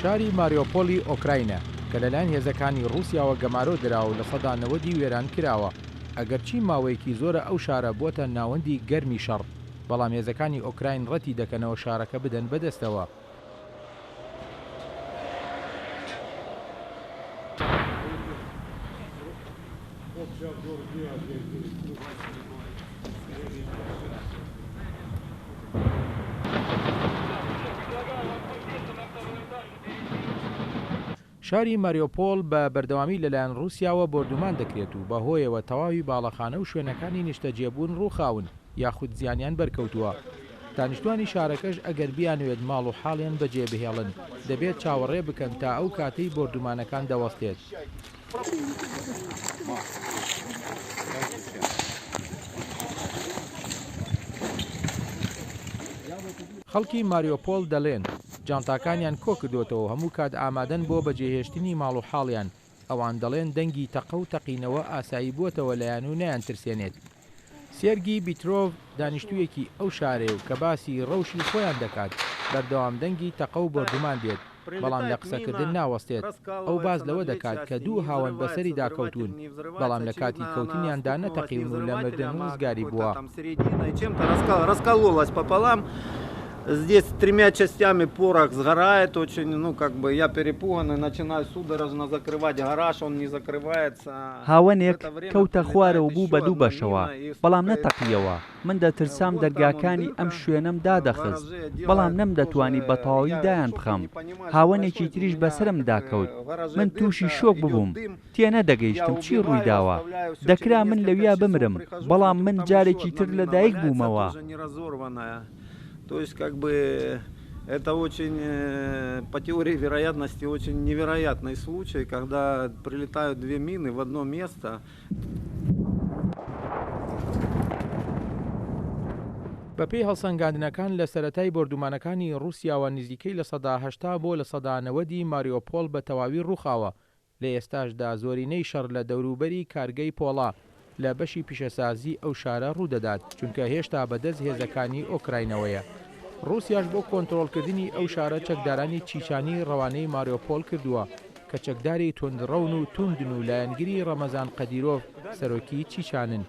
شاری ماریۆپۆلی ئۆکراینە کە لەلایەن هێزەکانی ڕووسیاوە گەمارۆ درا و 90% ی وێران کراوە، ئەگەرچی ماوەیەکی زۆرە ئەو شارە بووەتە ناوەندی گەرمی شەڕ، بەڵام هێزەکانی ئۆکراین ڕەتی دەکەنەوە شارەکە بدەن بەدەستەوە. شاری ماریۆپۆل بە بەردەوامی لەلایەن ڕووسیاوە بۆردومان دەکرێت و بەهۆیەوە تەواوی باڵەخانە و شوێنەکانی نیشتەجێبوون ڕووخاون یاخود زیانیان بەرکەوتووە. دانیشتوانی شارەکەش ئەگەر بیانەوێت ماڵ و حاڵیان بەجێبهێڵن، دەبێت چاوەڕێ بکەن تا ئەو کاتەی بۆردومانەکان دەوەستێت. خەڵکی ماریۆپۆل دەڵێن، جانتاکانیان کۆکردووەتەوە و هەموو کات ئامادەن بۆ بەجێهێشتنی ماڵ و حاڵیان، ئەوان دەڵێن دەنگی تەقە و تەقینەوە ئاسایی بووەتەوە لایان و نایانترسێنێت. سێرگی بیترۆڤ دانیشتوویەکی ئەو شارەیە و کە باسی ڕەوشی خۆیان دەکات، بەردەوام دەنگی تەقە و بۆردومان دێت، بەڵام لە قسەکردن ناوەستێت، ئەو باس لەوە دەکات کە دوو هاوەن بەسەریدا کەوتوون، بەڵام لە کاتی کەوتنیاندا نەتەقیون و لە مردن ڕزگاری بووە. Здесь тремя частями порох сгорает очень, ну как бы я перепуганный, начинаю судорожно закрывать гараж, он не закрывается. هاوەنێک کەوتە خوارەوە و بوو بە دوو بەشەوە، بەڵام نەتەقییەوە، من دەترسام دەرگاکانی ئەم شوێنەم دادەخست، بەڵام نەمدەتوانی بە تەواوی دایانبخەم، هاوەنێکی تریش بەسەرمدا کەوت، من تووشی شۆک ببووم، تێنەدەگەیشتم چی ڕوویداوە، دەکرا من لەویا بمرم، بەڵام من جارێکی تر لەدایک بوومەوە. То есть как бы это очень, по теории вероятности, очень невероятный случай, когда прилетают две мины в одно место. بەپێی هەڵسەنگاندنەکان لە سەرەتای بۆردومانەکانی ڕووسیاوە نزیکەی 80% بۆ 90% ی ماریۆپۆل بە تەواوی ڕووخاوە، لە ئێستاشدا زۆرینەی شەڕ لە دەوروبەری کارگەی پۆڵا لە بەشی پیشەسازی ئەو شارە ڕوودەدات، چونکە هێشتا بەدەست هێزەکانی ئۆکراینەوەیە. ڕووسیاش بۆ کۆنترۆڵکردنی ئەو شارە چەکدارانی چیچانی ڕەوانەی ماریۆپۆل کردووە کە چەکداری توندڕەون و توندن و لایەنگری ڕەمەزان قەدیرۆڤ سەرۆکی چیچانن.